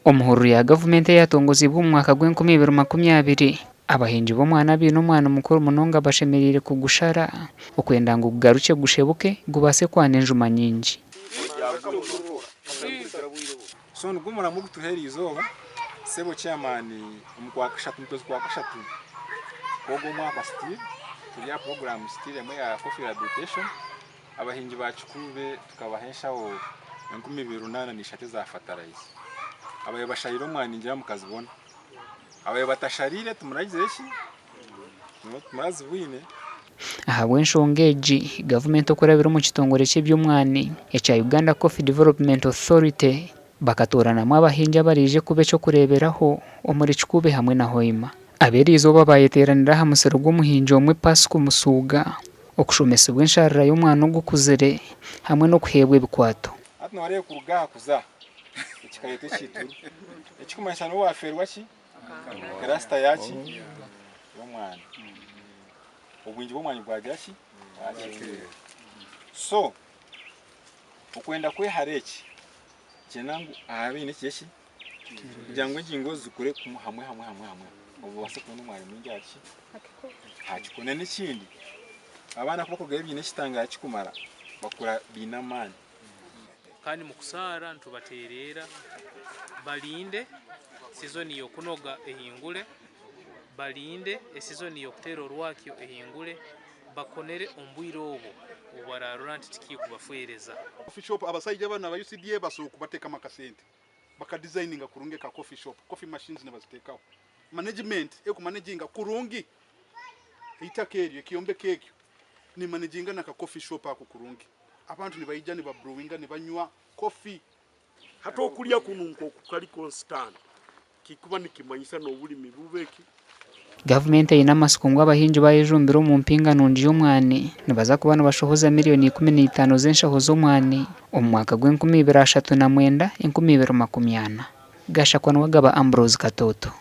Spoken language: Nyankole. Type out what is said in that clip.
Omu hururu ya gavumenti eyatongozibwe omu mwaka gw'enkumi ibiri makumi abiri, abahingi b'omwani abaine omwani mukuru munonga bashemereire kugushara okwenda ngu gugarukye gushebuke gubaase kwana enjuma nyingi. So nigwo muramu ogutuha eriizooba sebo chairman omu kwakashatu omu kwezi kwakashatu kw'ogu omwaka still turi aha program still emwe ya coffee rehabilitation abahingi ba Kikuube tukabaha enshaho 2800 eza fertilizer ababaire basharire omwani ningira mukazibona ababaire batasharire timuragizire ki timurazibwine. Ahabw'enshonga egi, gavumenti okurabira omu kitongore ky'eby'omwani ekya Uganda Coffee Development Authority bakatooranamu abahingi abaraije kuba eky'okureeberaho omuri Kikuube hamwe na Hoima. Ab'eriizooba baayeteeranira aha musiri gw'omuhingi omwe Pascal Musuuga okushomesibwa ensharira y'omwani ogukuzire hamwe n'okuheebwa ebikwato. Hati nooreeba kuruga aha kuza aha ekikareeta ekiituru ekikumanyisa niiwe waafeerwa ki? Cluster yaki? Y'omwani. Obwingi bw'omwani bwagira ki? Bwakyendeera. So, okwenda kwehara eki, nikyenda ngu ahabe haine ekiri ki? Kugira ngu engingo zikure hamwe hamwe hamwe hamwe obaase kubona omwani mwingi aha ki? Aha kikoono. N'ekindi, abaana ku barikurugayo baine ekitangara kirikumara, bakura baine amaani. Kandi mu kusaara nitubateereera barinde sizoni y'okunoga ehingure, barinde esizoni y'okuteera orwakyo ehingure, bakonere omu bwire obwo obu baraarora nti tikikubafeereza. Coffee shop abasaija banu aba UCDA basobola kubatekamu akasente bakadesigninga kurungi aka coffee shop, coffee machines nibazitekaho, management ekumanaginga kurungi eitaka eryo, ekyombeko ekyo nemanaginga naka coffee shop ako kurungi. Abantu nibaija niba brewinga nibanywa coffee. Hati okurya kunu nkoku kari constant kikuba nikimanyisa nobulimi bube ki? Gavumenti eine amatsiko ngu abahingi bayejumbira omu mpinga nungi y'omwani nibaza kuba nibashohoza miriyoni 15 z'enshaho z'omwani omu mwaka gw'enkumi ibiri ashatu na mwenda, enkumi ibiri makumi ana. Gashakwa Niwagaba Ambrose Katoto.